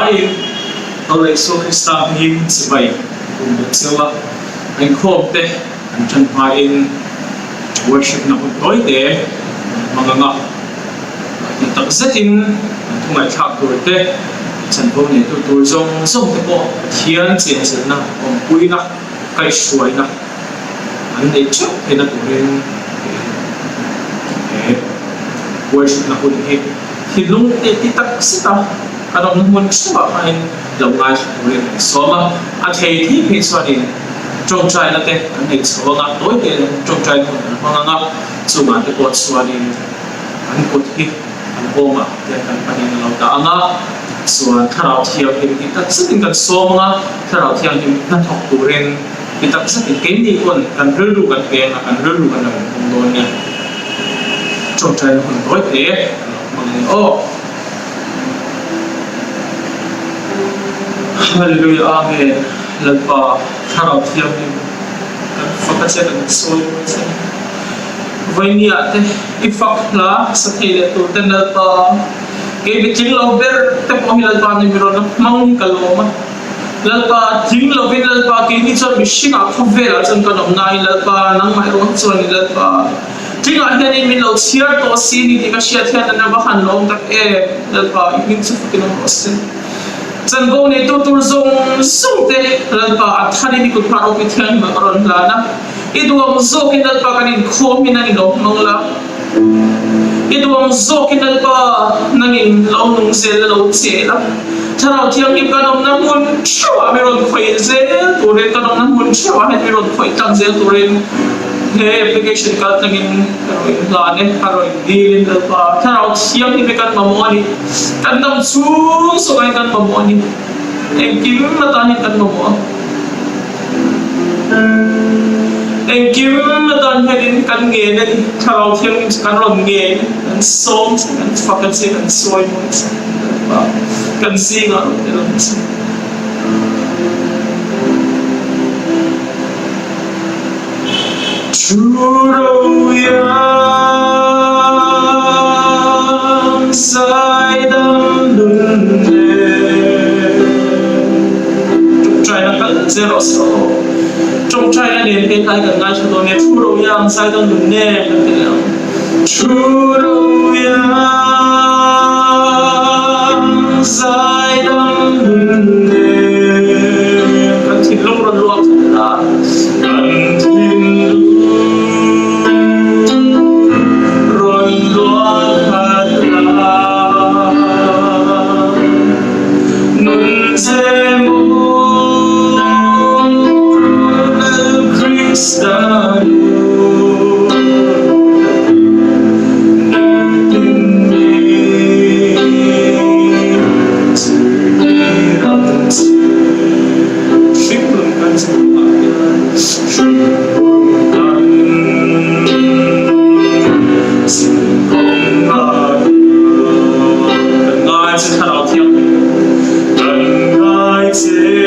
vaiin Lal Isua Krista hmingin chibai kum bawk cheu a, inkhawm te kan ṭan hmain worship na hun tawi te kan hmang ang a, ti tak zetin kan thu ngaihthlak tur te, chanvo neitu tur zawng zawng te pawh Pathian chenchilhna awmpuina kaihhruaina an neih theuh theihna turin he worship na hun hi thinlung te ti tak zet a kan awmna hmun theuhah khanin lo ngaithla turin an sawm a, a thei thei phei chuanin tawngtaina te an nei chho ang a, tawi te tawngtaina hun an hmang ang a, chungah te pawh chuanin an kut hi an kawngah te kan panin a lo dah ang a, chuan Thlarau Thianghlim ti tak zetin kan sawm ang a, Thlarau Thianghlim hnathawk turin ti tak zetin keini pawn kan rilru kan peng a, kan rilru kan lo inhawng dawn a ni. Tawngtaina hun tawi te kan lo hmang a ni aw. Hallelujah Amen Lalpa Thlarau Thianghlim kan fak a che kan sawi mawi che ni. Vawinia te i fak hla sa thei leh tur ten Lalpa kei mi tling lo ber te pawh hi Lalpa ni mi rawn hmang hi ka lawm a. Lalpa tling lovin Lalpa keini chuan mihringah khawvelah chuan kan awm nain Lalpa nangmah erawh hi chuan i Lalpa Tlingah hianin min lo chhiar tawh si ni tih ka hriat hian an va han lawm tak em? Lalpa, i hming chu fakin awm rawh se. Chanvo neitu tur zawng zawng te Lalpa a tharin i kut hma ropui thianghlim ah ka rawn hlan a. I duang zawkin Lalpa kan inkhawm hi nangin lo hmang la. I duang zawkin Lalpa nangin lo nung zel la lo che la. Thlarau Thianghlim kan awmna hmun theuhah mi rawn khawih zel turin, kan awmna hmun theuhah hian mi rawn khawih tlang zel turin, He application kal tlangin ka rawn inhlan e, ka rawn indilin Lalpa Thlarau Thianghlim hi kan mamawh a ni. Kan dam chhung sawngaiin kan mamawh a ni. Engkim atan hian kan mamawh a. Engkim atan hianin kan ngen a ni. Thlarau Thianghlim chu kan rawn ngen, kan sawm che, kan fak a che, kan sawi mawi che. Lalpa kan zingah rawn tel ang che. Ṭawngṭaina kal zel rawh se aw. Ṭawngṭaina nen he hlai kan ngaithla dawn nia, Thu ro iang zaidam nun nem kan ti leh ang. Thu ro iang zaidam nun nem kan thinlung rawn luak thei la. Kan thinlung rawn luak khat la. Nun che mawi Lal Krista nu. Nitin mi zir ang che. Hringnun kan chhungah hian hringnun kan chhungah hian kan ngai che Thlarau Thianghlim kan ngai che.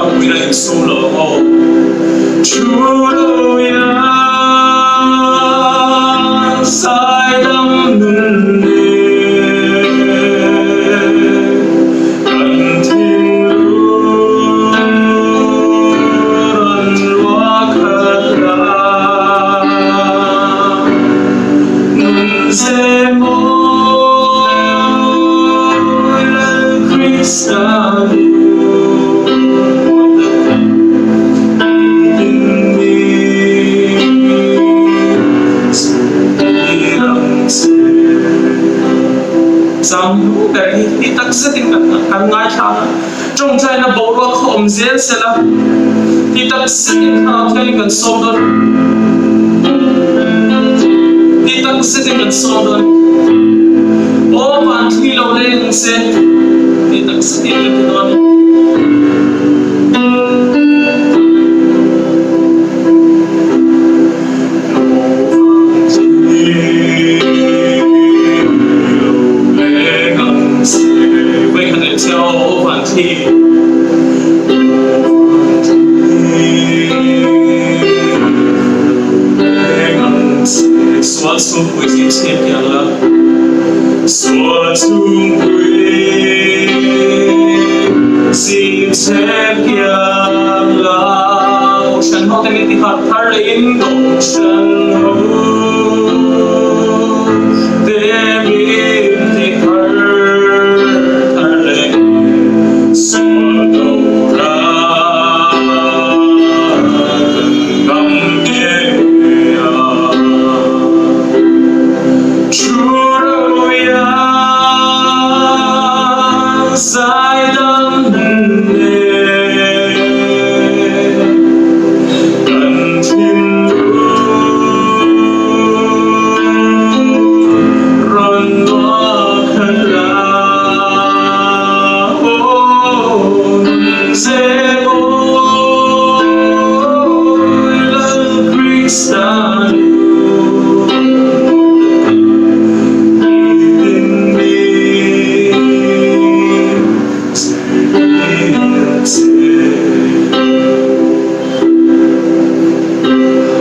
ropuina insum lo ang aw. Thu lo iang zaidam nun nen kan thinlung rawn luah khat la. Nun ze mawi Lal Krista Zam ber hi ti tak zetin kan ngaithla a, tawngtaina boruak kha awm zel sela ti tak zetin thlarau thiangin kan sawm dawn ti tak zetin kan sawm dawn aw van thli lo leng se ti tak zetin kan ti dawn a ni. Sual chhungpui zing chhep kiang la Sual chhungpui zing chhep kiang la Kohhran ho te min ti harh thar leh in Kohhran ho te min ti harh thar leh in Sual do ra kan ngam ngei a Thu ro iang zaidam nen kan thinlung rawn luah khat la aw ze mawi Lal Krista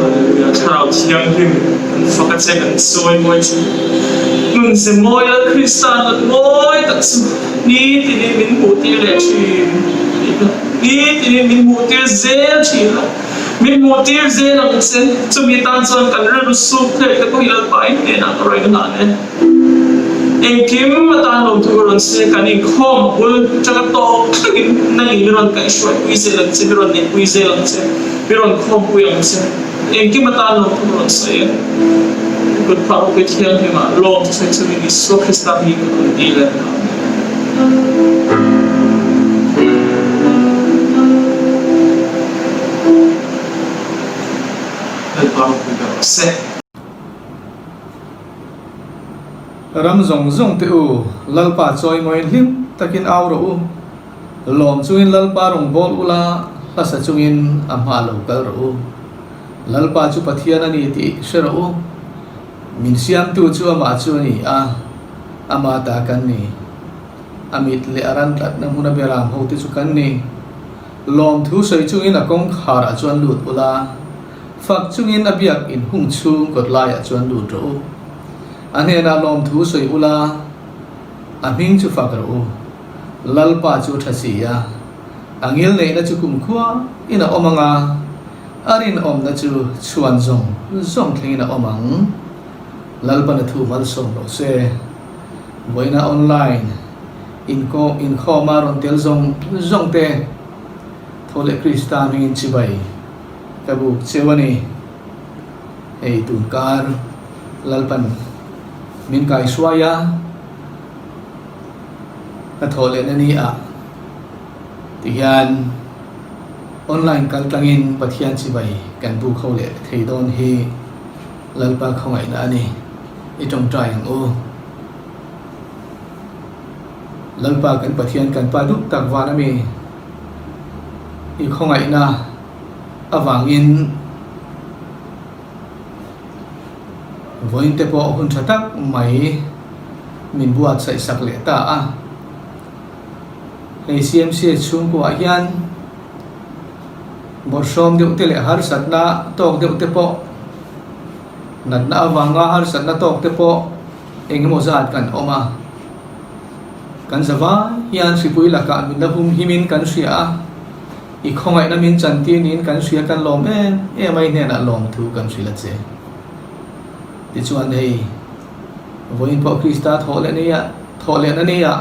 Hallelujah Thlarau Thianghlim kan fak a che kan sawi mawi che Nun ze mawi Lal Krista nut mawi tak chu nitin in min hmuh tir leh thin nitin in min hmuh tir zel thin a. Min hmuh tir zel ang che, chumi tan chuan kan rilru suk hlek te pawh hi Lalpa in hnenah ka rawn nghah e. Engkim atan lawmthu ka rawn se, kan inkhawm bul tanga tawk thlengin nangin mi rawn kaihhruai pui zel ang che, mi rawn neihpui zel ang che, mi rawn khawmpui ang che. Engkim atan lawmthu ka rawn sawi e. I kut phah ropui thianghlimah lawmthu sawi chungin Isua Krista hming ka rawn dil e. Amen. Lalpa ropui ber rawh se. Ram zawng zawng te u, Lalpa chawimawiin hlim takin au rawh u. Lawm chungin Lalpa rawn bawl ula, hlasa chungin a hma lo kal rawh u. Lalpa chu Pathian a ni tih hre rawh u. Min siamtu chu amah chu a ni a, ama ta kan ni. A mit leh a ran tlatna hmuna beram hote chu kan ni. Lawmthu sawi chungin a kawngkhar ah chuan lut ula, fak chungin a biak in hung chhung kawt laiah chuan lut rawh u. A hnenah lawmthu sawi ula, a hming chu fak rawh u. Lalpa chu tha si a, a ngil neihna chu kumkhua in a awm ang a, a rinawmna chu chhuan zawng zawng thlengin a awm ang. Lalpan a thu malsawm rawh se. Vawiina online. Inkhawma rawn tel zawng zawng te tho leh Krista hmingin chibai ka buk cheu a ni. Hei tunkar Lalpan min kaihruai a, ka thawh lehna ni ah tihian online kal tlangin Pathian chibai kan buk ho leh thei dawn hi Lalpa khawngaihna a ni. I tawngtai ang u. Lalpa kan Pathian kan Pa duh tak van ami i khawngaihna avangin vawiin te pawh hun tha tak mai min buatsaih sak leh ta a. Hei CMCH chhungkuah hian. Bawrhsawm deuh te leh harsatna tawk deuh te pawh, natna avanga harsatna tawk te pawh eng emaw zat kan awm a. Kan zavai hian hripui lakah min la hum himin kan hria a, i khawngaihna min chantir niin kan hria kan lawm em em a, i hnenah lawmthu kan hrilh a che. Tichuan hei vawiin pawh Krista thawh leh nia thawh lehna nia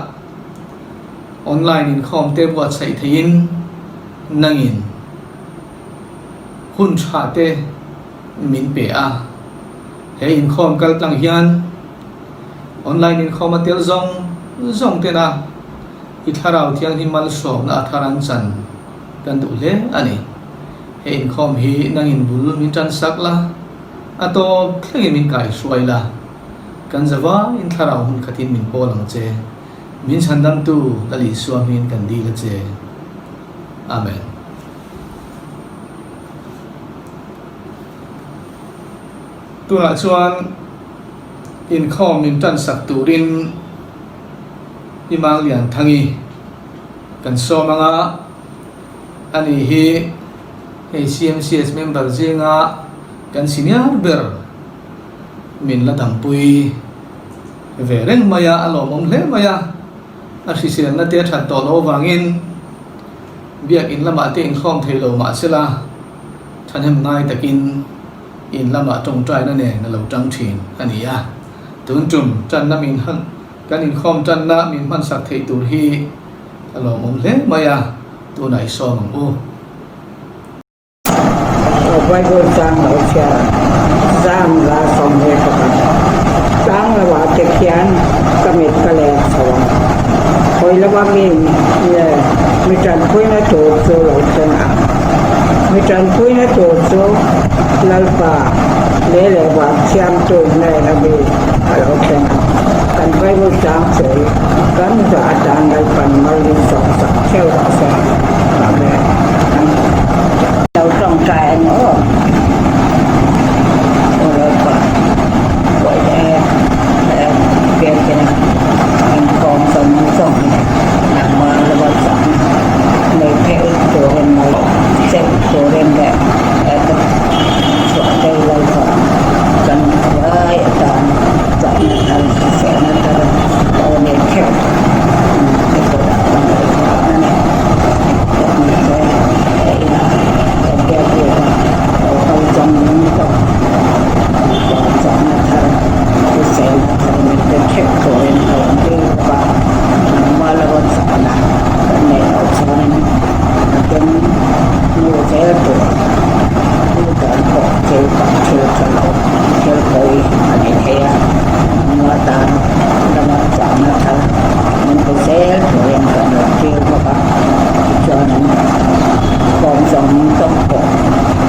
online inkhawm te buatsaih theihin nangin hun tha te min pe a. He inkhawm kal tlang hian online inkhawm a tel zawng zawng tena i thlarau thianghlim malsawmna a thar an chan kan duh hle a ni. He inkhawm hi nangin bul min tan sak la, a tawp thlengin min kaihruai la, kan zavaiin thlarau hmun khatin min pawl ang che. Min chhandamtu Lal Isua hmingin kan dil a che. Amen. Tunah chuan inkhawm min tansak turin Pi Manglianthangi kan sawm ang a, ani hi hei CMCS member zinga kan senior ber min la dampui ve reng mai a, a lawmawm hle mai a, a hriselna te a that tawh loh avangin biakin lamah te inkhawm thei lo mah sela thahnem ngai takin in lamah tawngtaina nen a lo tang thin a ni a, tun tum tanna min han kan inkhawm tanna min hmansak theih tur hi a lawmawm hle mai a, tunah i sawm ang u. Bible chang lo chhiar a, zang la 21. Tlang lo ah te khian ka mit ka leng chho a, hawi lama mi nge mi tanpuina tur chu lo thleng ang. Mi tanpuina tur chu Lalpa lei leh vang thiamtu hnen a mi a lo thleng ang. Kan Bible chang sawi kan za atan Lalpan mal in sawmsak theuh rawh se. Amen. Lo tawngtai a ni aw. Aw Lalpa, pawi e e biakina inkhawm zawng zawng hi nangmah lova chakna nei phei turin mai cheu turin leh e ka chhuah deuh Lalpa kan vai atan chakna thar hriselna thar lo nei theuh i kutah kan ngaihtuah a ni. Bawk a. Tichuanin kawm zawng zawng pawh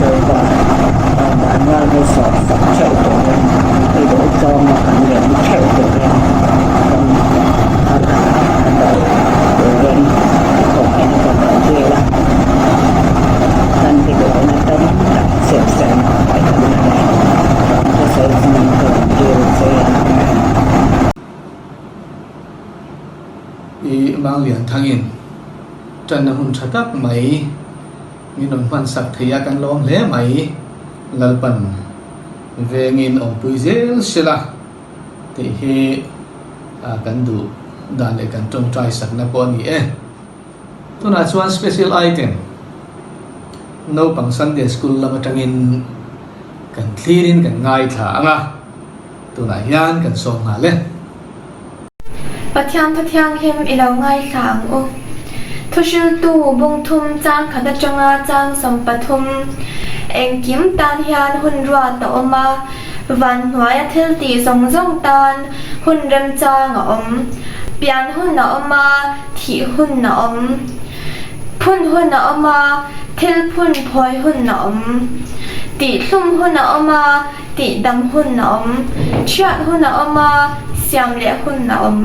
Lalpa vanrual hi sawh sak theuh turin i duh zawnga kan lem theuh turin kan a dal turin i kawngaiin kan lo dil a, kan dik lohna tam tak siamsiamna paihna leh kan thusawi chungin ka rawn dil che a. I Manglian thangin tanna hun tha tak mai min rawn hman sak thei a, kan lawm hle mai. Lalpan vengin awmpui zel sela tih hi kan duh dan leh kan tawngtai sakna pawh a ni e. Tunah chuan special item naupang Sunday School lam atangin kan thlirin kan ngaithla ang a, tunah hian kan sawm nghal e. Pathian Thu Thianghlim i lo ngaithla ang u. Thuhriltu bungthum chang khat atanga chang 13 engkim tan hian hun ruat a awm a, van hnuaia thil tih zawng zawng tan hun remchang a awm. Pian hun a awm a, thih hun a awm. Phun hun a awm a, thil phun phawi hun a awm. Tihhlum hun a awm a, Tihdam hun a awm. Chhiat hun a awm a, siam leh hun a awm.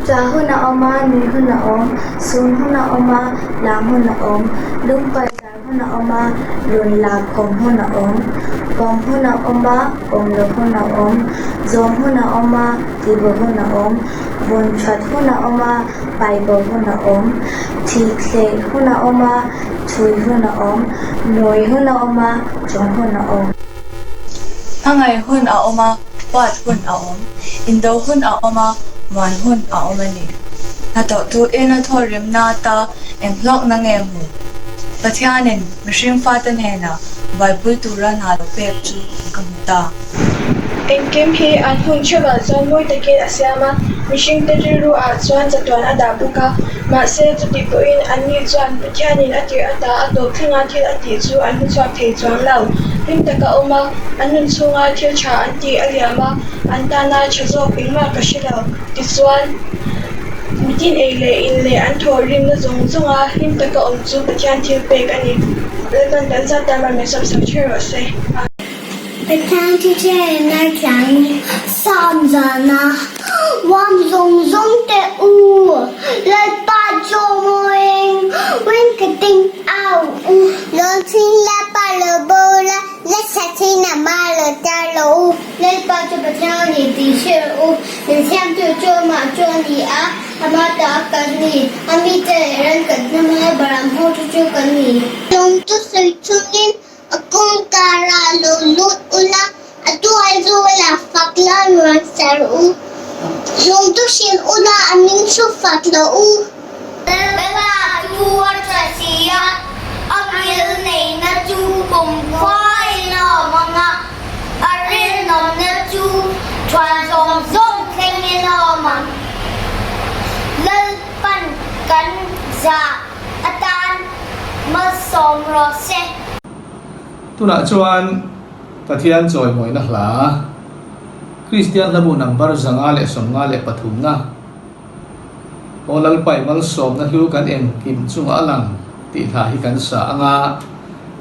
Chah hun a awm a, nui hun a awm. Sun hun a awm a, lam hun a awm. Lungpai zar hun. hun a awm a, run lak awm hun a awm. Kawm hun a awm a, kawm loh hun a awm. Zawm hun a awm a, tihbo hun a awm. Vawn that hun a awm a, paibo hun a awm. Thih thleh hun a awm a, thui hun a awm. Nawi hun a awm a, chawng hun a awm. Hmangaih hun a awm a, huat hun a awm. Indo hun a awm a, muan hun a awm a ni. Hnathawhtuin a thaw rimna ata eng hlawkna nge hmu? Pathianin mihring fate hnenah buaipui tura hna lo pek chu ka hmu ta. Engkim hi an hun theuhah chuan mawi takin a siam a, mihringte rilru ah chuan chatuan a dah bawk a. Mahse, chutih pawhin anni chuan Pathianin a tirh ata a tawp thlenga thil a tih chu an hmuchhuak thei chuang lo. Hlim taka awm a, an nun chhunga thil tha an tih a liam a, an tana tha zawk engmah ka hre lo. Tichuan, mitin ei leh in leh an thawh rimna zawng zawnga hlim taka awm chu Pathian thil pek a ni. Lalpan kan zat tan mar min sawmsak ṭheuh rawh se. Amen. Pathian chu ṭhianna thiang Sam zana uam zawng zawng teh u, Lalpa chaw mawiin win ka ting au u. Lawmchhin Lalpa lo bo la, Lasa thin a ma lo tar lo u. Lalpa chu Pathian a ni tih hre rawh u, min siamtu chu amah chu a ni a, ama ta kan ni, a mite leh ran kan hnam a, Abraham ho chu chu kan ni. Lawmtu sawi chungin A kawngkarah lo lut ula, a tual zawlah fak la rawn ser u. Lawmtu hrilh ula, a min chu fak lo u. Lalpa chu a tha si a, a ngil neihna chu kumkhuain a awm ang a, a rinawmna chu thuan zawng zawng thlengin a awm ang. Lalpan kan zah atan malsawm rawh se. Tunah chuan Pathian chawimawina hla, Kristian hlabu number 553 na Aw Lalpai malsawmna hlu kan engkim chungah a lang tih hla hi kan sa ang a,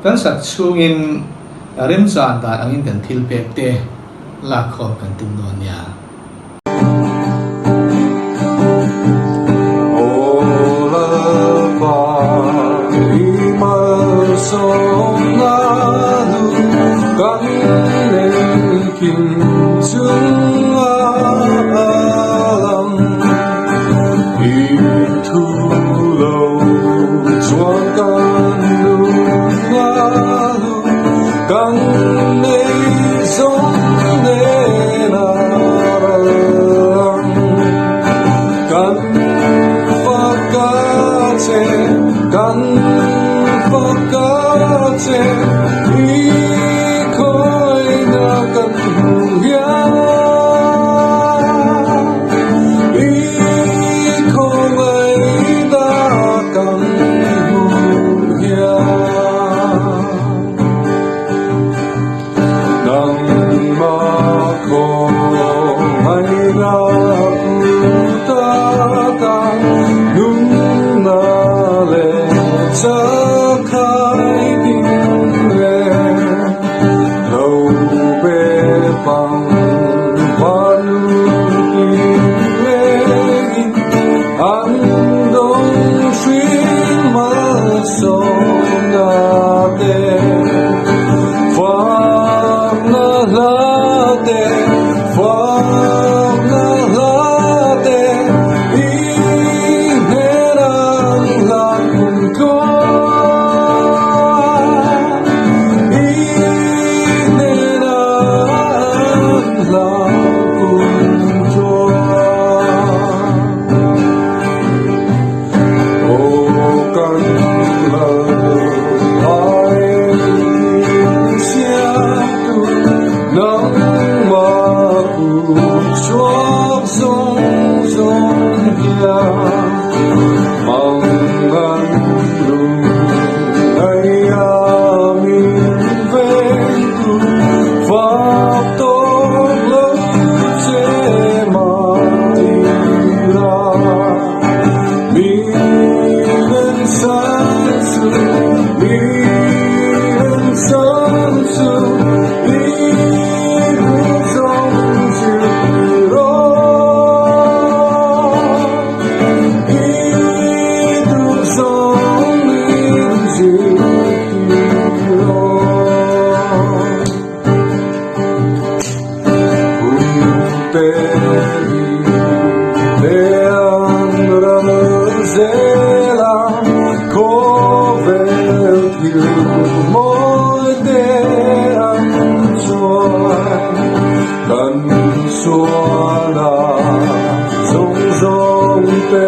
kan sak chhungin remchan dan angin kan thil pek te lakkhawm kan tum dawn nia. mawi te an chuai kan sual a zawng zawng te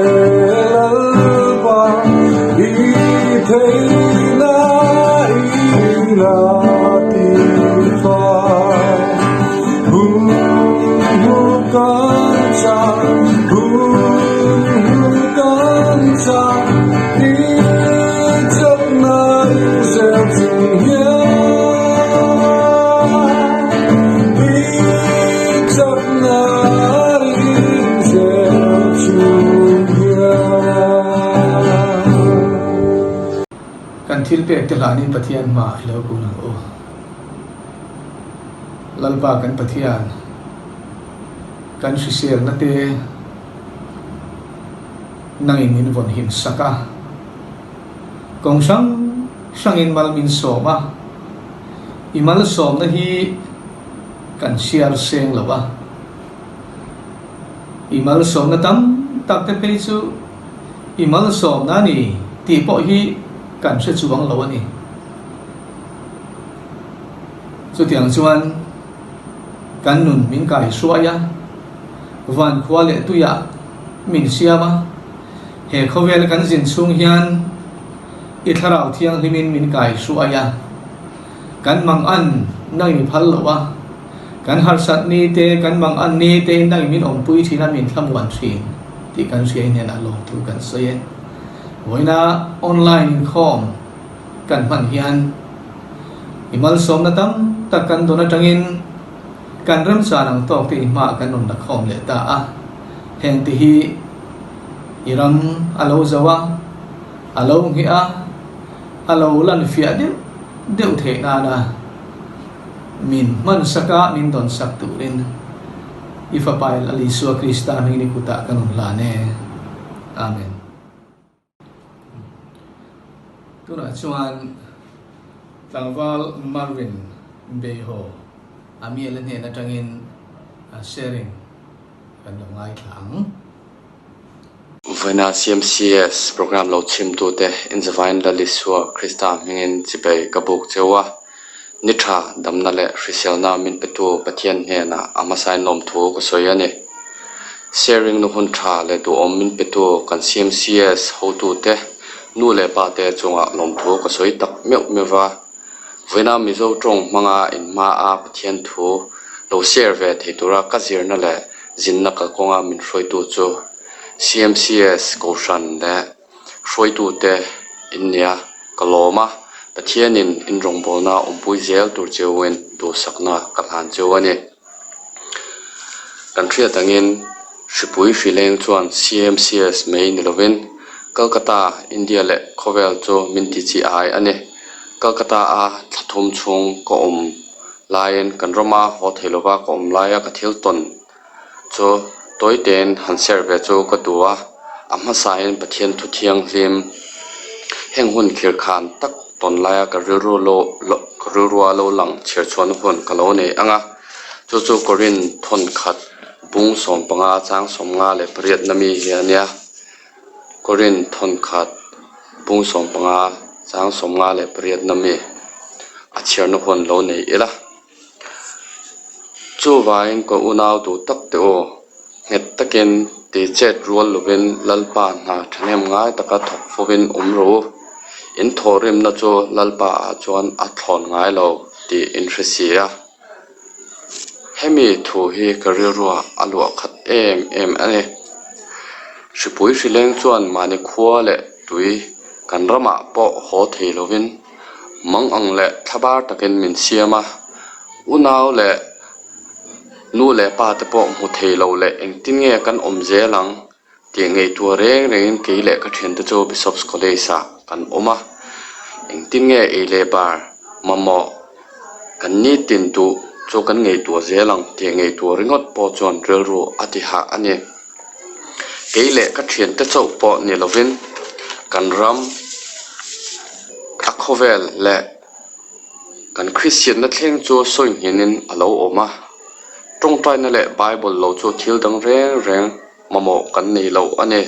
Lalpa i theihna in a ti fai. Hun hu kan chak, hun hu kan chak, i chakna ring zel chung hian, i chakna ring zel chung hian. Kan thil pek te hlanin Pathian hma i lo kun ang u. Lalpa kan Pathian, kan hriselna te nangin min vawn him sak a, kawng hrang hrangin mal min sawm a, i malsawmna hi kan chhiar seng lo a, i malsawmna tam tak te phei chu i malsawmna a ni tih pawh hi kan hre chuang lo a ni. Chutiang chuan kan nun min kai hruai a, van khua leh tuiah min siam a, he khawvel kan zin chhung hian i thlarau thianghlimin min kai hruai a, kan mang an nang i phal loh a, kan harsat ni te, kan mang an ni te in nang i min awmpui thin a, min thlamuan thin tih kan hria i hnenah lawmthu kan sawi e. Vawiina online inkhawm kan hman hian i malsawmna tam tak kan dawn atangin kan remchan ang tawk te i hmaah kan rawn la khawm leh ta a. Heng te hi i ram a lo zo a, a lo ngheh a, a lo lan fiah deuh deuh theih nana min hman sak a, min dawn sak turin i Fapa Lal Isua Krista hmingin i kutah kan rawn hlan e. Amen. Tunah chuan tlangval Marvin Beiho a miala hnen atangin sharing kan lo ngaithla ang. Vawiina CMCS program lo chhimtute inzavain Lalisua Krista hmingin chipei ka buk cheu a. Ni tha, damna leh hriselna min petu Pathian hnenah a hmasain lawmthu ka sawi a ni. Sharing nu hun tha leh duhawm min petu kan CMCS hotute, nu leh pate chungah lawmthu ka sawi tak meuh meuh va. Vawiina Mizo tawng hmanga inhmaa Pathian thu lo share ve thei tura ka zirna leh zinna kalkawnga min hruaitu chu CMCS Kohhran leh Hruaitute in nia, ka lawm a, Pathianin in rawngbawlna awmpui zel tur cheuin duhsakna ka hlan cheu a ni. Kan hriat angin Hripui Hrileng chuan CMCS mai ni lovin Kolkata, India leh khawvel chu min ti chi ai a ni. Kolkata a thla thum chhung ka awm laiin kan rama haw thei lova ka awm laia ka thil tawn Chu tawitein han ser ve chu ka duh a, a hmasain Pathian thu thianghlim heng hun khir khan tak tawn laia ka rilru lo ka rilrua lo lang chhiar chhuahna hun ka lo nei ang a, chu chu Korin thawnkhat bung 15 chang 58 na mi hi a nia. Korin thawnkhat bung 15 chang 58 na mi a chhiarna hun lo nei ila. Chuvangin ka unau duh tak teh aw, nghet takin ti chet rual lovin Lalpa hna thahnem ngai taka thawk fovin awm rawh u. In thawhrimna chu Lalpa ah chuan a thlawn ngai lo tih in hre si a. Hemi thu hi ka rilruah a luah khat em em a ni. Hripui hrileng chuan mahni khua leh tui kan ramah pawh haw thei lovin Mang ang leh thlabar takin min siam a, unau leh nu leh pa te pawh hmu thei lo leh engtin nge kan awm zel ang tih ngaihtuah reng rengin kei leh ka thiante chu Bishop's College ah kan awm a, engtin nge ei leh bar mamawh kan nitin duh chu kan ngaihtuah zel ang tih ngaihtuah ringawt pawh chuan rilru a ti hah a ni. Kei leh ka thiante chauh pawh ni lovin kan ram a khawvel leh kan Kristianna thleng chu sawi nghenin a lo awm a. Tawngtaina leh Bible lo chu thil dang reng reng mamawh kan nei lo a ni.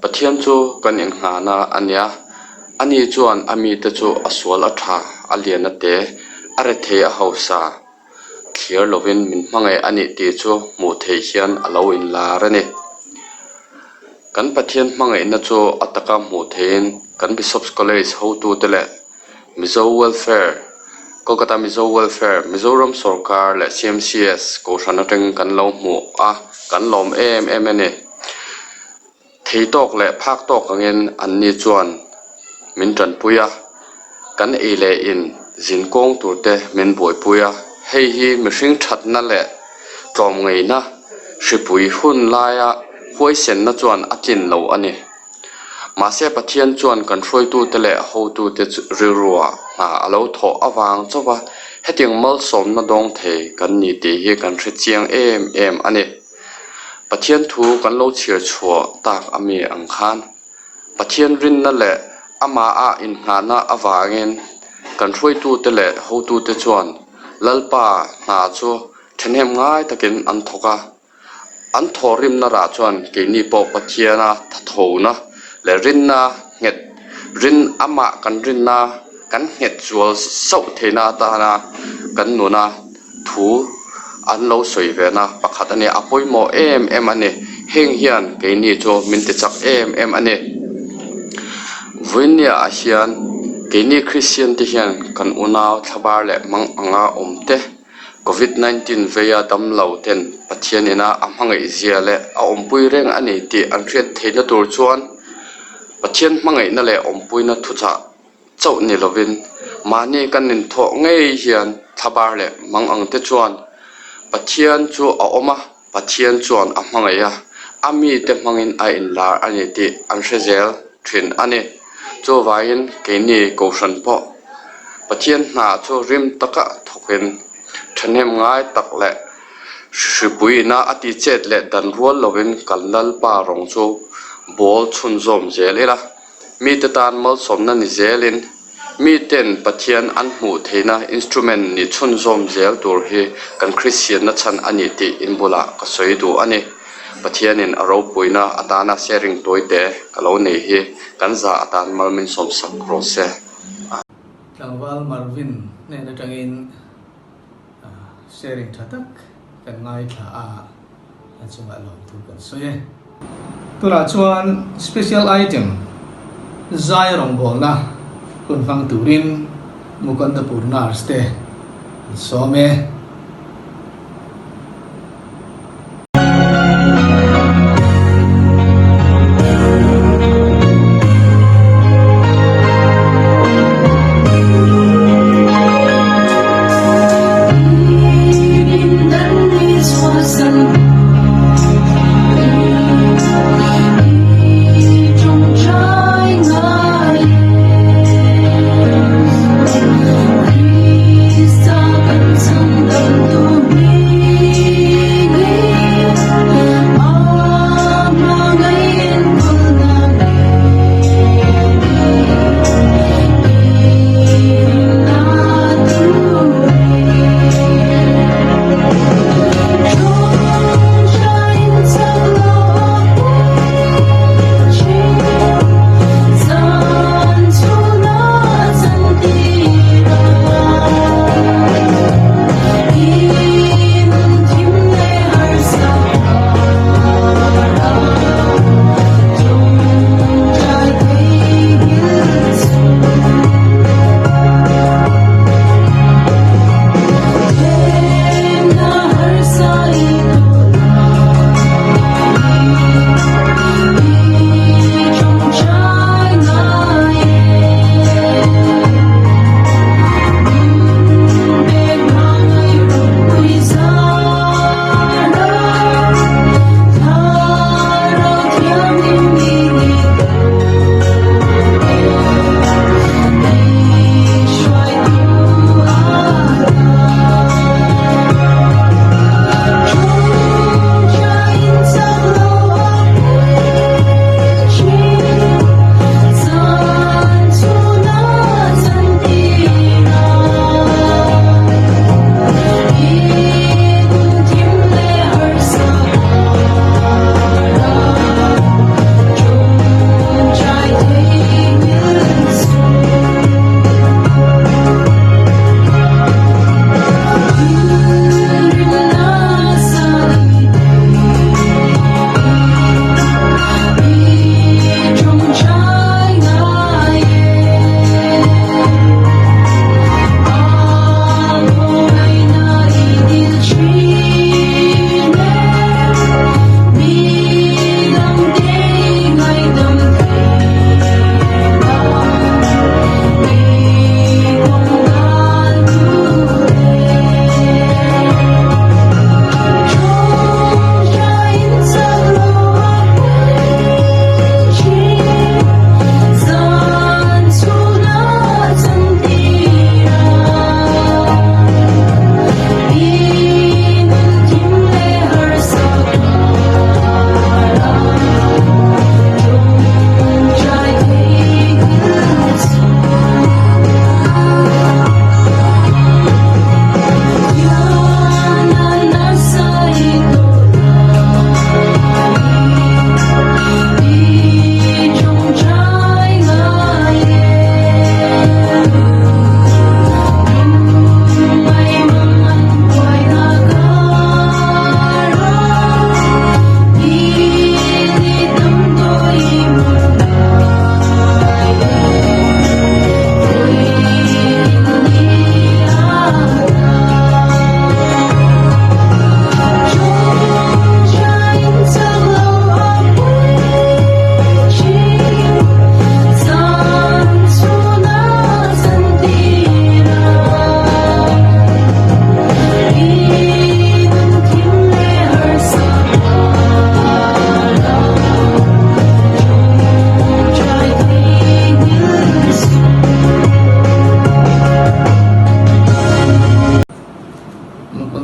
Pathian chu kan inngahna a nia. Ani chuan a mite chu a sual a tha, a lian a te, a rethei a hausa thliar lovin min hmangaih a nih tih chu hmuh theih hian a lo inlar a ni. Kan Pathian hmangaihna chu a taka hmuh theihin kan Bishop's College hotute leh Mizo Welfare, Kolkata Mizo Welfare, Mizoram Sorkar leh CMCS Kohhran atangin kan lo hmu a, kan lawm em em a ni. Thei tawk leh phak tawk angin anni chuan min tanpui a, kan ei leh in zin kawng tur te min buaipui a, hei hi mihring thatna leh tlawmngeihna hripui hun laia huaisenna chuan a tlin lo a ni. Mahse Pathian chuan kan hruaitute leh hotute rilrua hna a lo thawh avang chauha hetiang malsawmna dawng thei kan ni tih hi kan hre chiang em em a ni. Pathian thu kan lo chhiar chhuah tak a mi ang khan Pathian rinna leh amaha inngahna avangin kan hruaitute leh hotute chuan Lalpa hna chu thahnem ngai takin an thawk a. An thawhrimna rah chuan keini pawh Pathiana thathona leh rinna nghet rin amah kan rinna kan nghet zual sauh theihna atana kan nuna thu an lo sawi vena pakhat a ni. A pawimawh em em a ni. Heng hian keini chu min ti chak em em a ni. Vawinia ah hian keini Kristian te hian kan unau thlabar leh mang anga awm te Covid 19 veia damlo ten Pathian ina a hmangaih zia leh a awmpui reng a ni tih an hriat theihna tur chuan Pathian hmangaihna leh awmpuina thuchah chauh ni lovin mahni kan inthawh ngei hian thlabar leh mang ang te chuan Pathian chu a awm a, Pathian chuan a hmangaih a, a mite hmangin a inlar a ni tih an hre zel thin a ni. Chuvangin keini Kohhran pawh Pathian hna chu rim taka thawkin thahnem ngai tak leh hripuiina a ti chet leh dan rual lovin kan Lalpa rawng chu bawl chhunzawm zel ila, mite tan malsawmna ni zelin, Miten Pathian an hmuh theihna instrument ni chhunzawm zel tur hi kan Kristianna chhan a ni tih in bulah ka sawi duh a ni. Pathianin a ropuina atana sharing tawite ka lo nei hi kan za atan mal min sawmsak rawh se. Tlangval Marvin hnen atangin sharing tha tak kan ngaithla a. A chungah lawmthu kan sawi e. Tunah chuan special item zai rawngbawlna hun hmang turin Mukandapur nurse te an sawm e.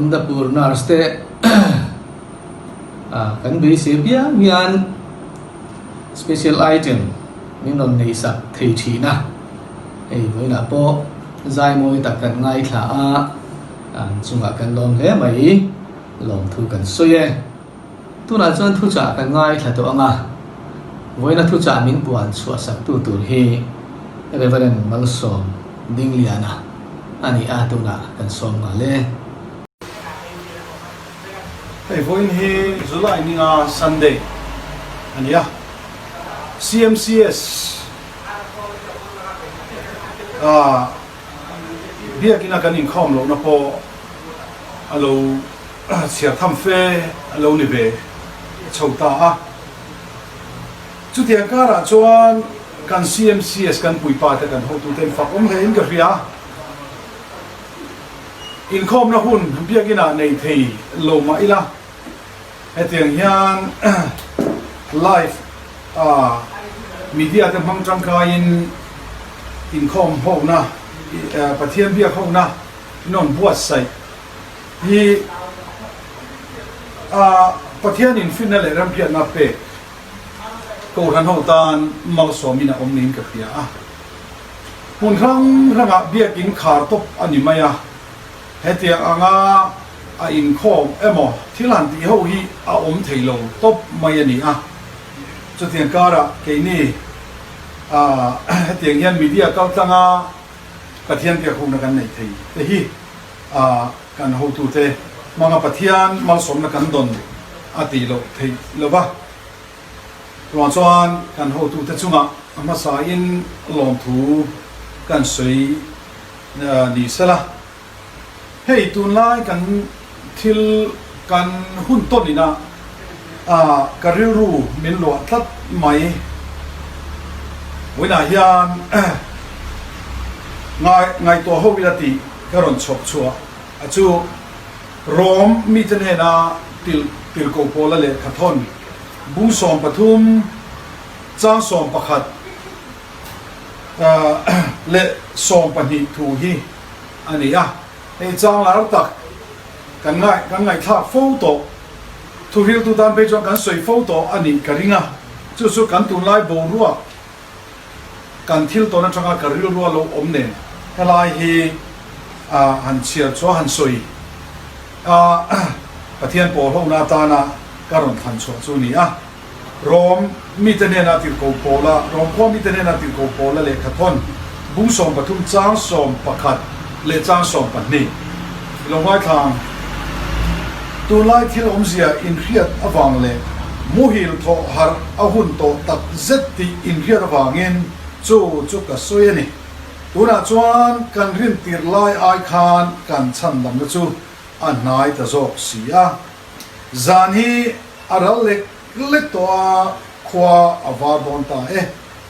Amdapur nurse te kan beisei piang hian special item min rawn neih sak thei thin a, hei vawiinah pawh zai mawi tak kan ngaithla a, an chungah kan lawm hle mai, lawmthu kan sawi e. Tunah chuan thuchah kan ngaithla tawh ang a, vawiina thuchah min puan chhuah saktu tur hi Reverend Malsawm Dingliana a ni a, tunah kan sawm nghal e. Hei vawiin hi July ninga Sunday a ni a, CMCS ah biakina kan inkhawm lohna pawh a lo Chhiar tham fe a lo ni ve chho ta a. Chutiang karah chuan kan CMCS kan puipa te kan hotute in fak awm hle in ka hria. Inkhawmna hun biakinah nei thei lo mah ila hetiang hian live a media te hmang tangkaiin inkhawm hona Pathian biak hona in rawn buatsaih Hi a Pathianin finna leh remhriatna pek Kohhran ho tan malsawmin a awm niin ka hria a. Hmun hrang hrangah biakin khar tawp a ni mai a, hetiang anga a inkhawm emaw thil han tih ho hi a awm thei lo tawp mai a ni a. Chutiang karah keini hetiang hian media kaltlanga Pathian biakhukna kan neih thei te hi a kan hotute hmanga Pathian malsawmna kan dawn a tih loh theih lo va. Ruang chuan kan hotute chungah a hmasain lawmthu kan sawi ni sela. Hei tunlai kan thil kan hun tawn ina ka rilru min luah tlat mai. Vawiinah hian ngaihtuah ho ila tih ka rawn chhawp chhuah a chu Rom mite hnena tirhkoh Paula lehkha thawn bung 13 chang 11 leh 12 thu hi a ni a. Hei chang lar tak kan kan ngaihthlak fo tawh thuhriltu tan phei chuan kan sawi fo tawh a nih ka ring a, chu chu kan tunlai boruak Kan thil tawn atanga ka rilrua lo awm nen helai hi han chhiar chhuah han sawi a, Pathian pawl hona atana ka rawn thlan chhuah chu a ni a. Rom mite hnena tirhkoh pawla, Rom khua mite hnena tirhkoh pawla lehkha thawn bung 13 chang 11 leh chang 12 i lo ngaithla ang. Tunlai thil awmzia inhriat avang leh muhil thawh harh a hun tawh tak zet tih inhriat avangin chu chu ka sawi a ni. Tunah chuan kan rintir lai ai khan kan chhandamna chu a hnai ta zawk si a. Zan hi a ral lek lek tawh a, khua a var dawn ta e.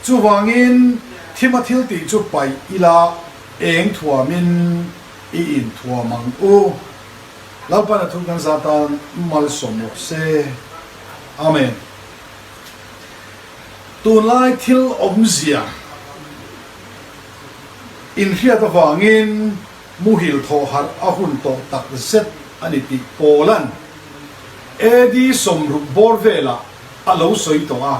Chuvangin thima thil tih chu paih ila eng thuamin i inthuam ang u. Lalpan a thu kan zah tan malsawm rawh se. Amen. Tunlai thil awmzia inhriat avangin muhil thawh harh a hun tawh tak zet a ni tih Paula'n AD 60 bawr velah a lo sawi tawh a.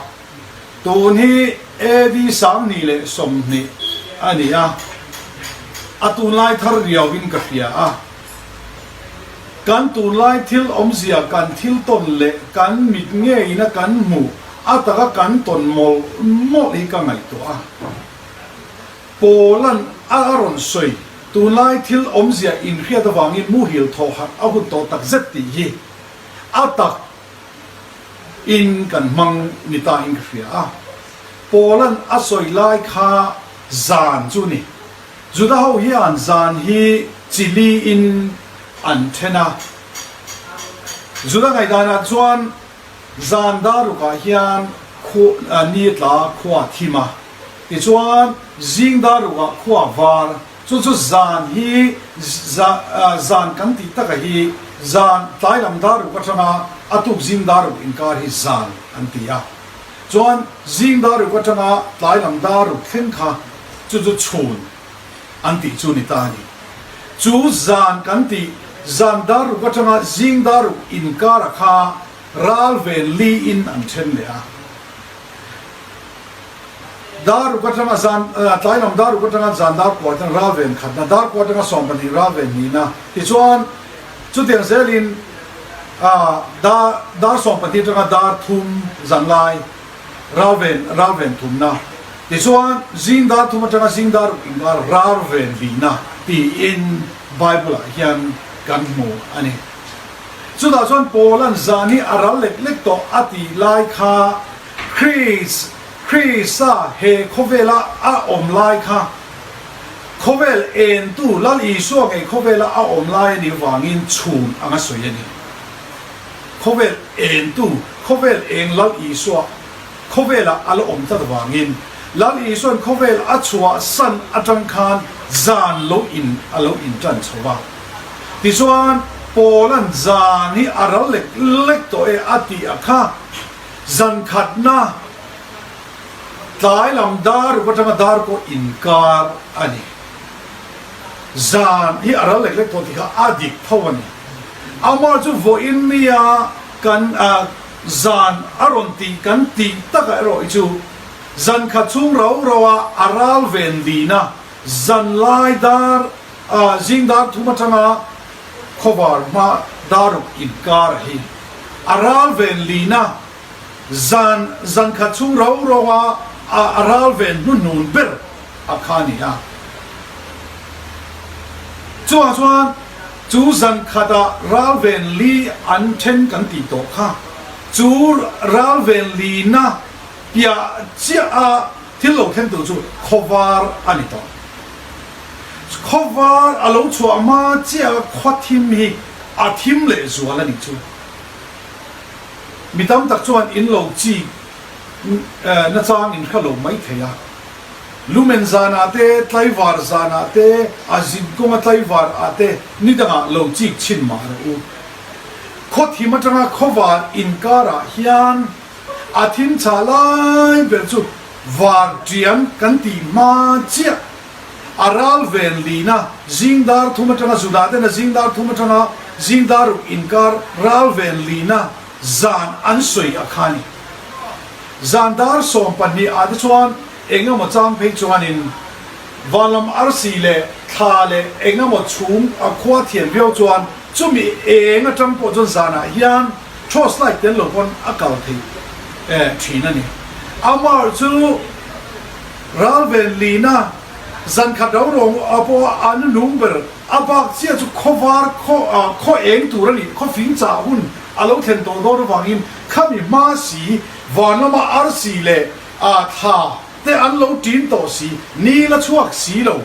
Tun hi AD 2020 a ni a, a tunlai thar riauin ka hria a. Kan tunlai thil awmzia kan thil tawn leh kan mit ngeina kan hmuh a taka kan tawn mawlh mawlh hi ka ngaihtuah a. Paula'n a rawn sawi, Tunlai thil awmzia inhriat avangin muhil thawh harh a hun tawh takzet tih hi a tak in kan hmang ni ta in ka hria a. Paula'n a sawi lai kha zan chu ni. Juda ho hian zan hi chi li in an then a. Juda ngaihdanah chuan zan darukah hian ni tla khua thim a, tichuan zing darukah khua var, chu chu zan hi zan kan tih taka hi zan tlai lam daruk atanga a tuk zing daruk inkar hi zan an ti a. Chuan zing daruk atanga tlai lam daruk thleng kha Chu chu chhun an tih chu ni ta a ni. Chu zan kan tih zan dar ruk atanga zing dar ruk inkara kha ral ven li in an then leh a. Dar ruk atanga zan, tlai lam dar ruk atanga zan dar kua atanga ral ven khatna, dar kua atanga 12 ral ven nihna. Tichuan, chutiang zelin dar dar 12 atanga dar thum zan lai ral ven ral ven thumna. Tichuan, zing dar thum atanga zing dar ruk inkar ral ven lihna tiin Bible-ah hian kan hmu a ni. Chutah chuan Paula'n zan hi a ral lek lek tawh a tih lai kha Kris, Krista he khawvela a awm lai kha khawvel entu Lal Isua ngei khawvela a awm lai a nih vangin chhun anga sawi a ni. Khawvel entu, khawvel eng Lal Isua khawvela a la awm tlat vangin Lal Isua'n khawvel a chhuah san atang khan zan lo in a lo intan chho va. Tichuan, Paula'n zan hi a ral lek lek tawh e a tih a kha. Zan khatna tlai lam dar ruk atanga dar pawh inkar a ni. Zan hi a ral lek lek tawh tih kha a dik tho a ni. Amah chu vawiin nia kan zan a rawn tih kan tih takah erawh hi chu zan khat chhung rau rau a a ral ven lina zan lai dar zing dar thum atanga Khawvar hma daruk inkar hi a ral ven lina zan zan khat chhung ro ro a a ral ven hnuhnun ber a kha a ni a. Chuvang chuan chu zan khata ral ven li an then kan tih tawh kha chu ral ven lina piah chiah a thil lo thleng tur chu khawvar a ni tawh. Khawvar a lo chhuah hma chiah a khua thim hi a thim leh zual a nih chu. Mi tam tak chuan in lo chik nachang in hre lo mai thei a. Lumen zanah te, tlaivar zanah te, a zin kawnga tlaivar ah te ni dangah lo chik chhin mah rawh u. Khaw thim atanga khawvar inkarah hian a thim chah lai ber chu var tiang kan tih hma chiah a ral ven lina zing dar thum atanga Judah ten a zing dar thum atanga zing dar ruk inkar ral ven lina zan an sawi a kha ni. Zan dar 12 ah te chuan eng emaw chang phei chuanin vanlam arsi leh thla leh eng emaw chhum a khua thian viau chuan chumi eng atang pawh chuan zanah hian torch light tel lo pawn a kal thei thin a ni. Amah chu Ral ven lina zan khat ro rawng a pawh a an lung ber a bak chiah chu khawvar khaw khaw eng tur a nih khaw fing chah hun a lo thlen tawh dawn avangin khami hma si van lama arsi leh a thla te an lo tin tawh si ni la chhuak si lo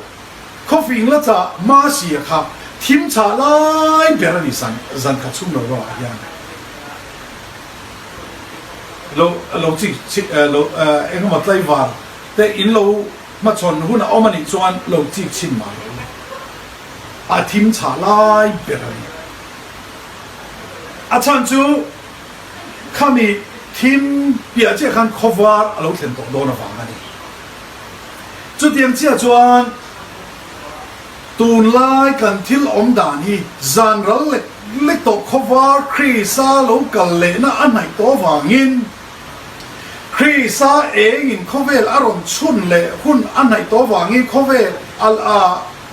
khaw fing la chah hma si a kha thim chah lai ber a ni zan zan khat chhung lo rawh ah hian. Lo lo chi chi lo eng emaw tlaivar te in lo hmachhawn hun a awm a nih chuan lo chik chhin mah lo le. A thim chhah lai ber a ni. A chhan chu khami thim piah chiah khan khawvar a lo thlen tawh dawn avang a ni. Chutiang chiah chuan Tunlai kan thil awm dan hi zan ral lek lek tawh khawvar Krista lo kal lehna a hnaih tawh avangin Krista engin khawvel a rawn chhun leh hun a hnaih tawh avangin khawvel al a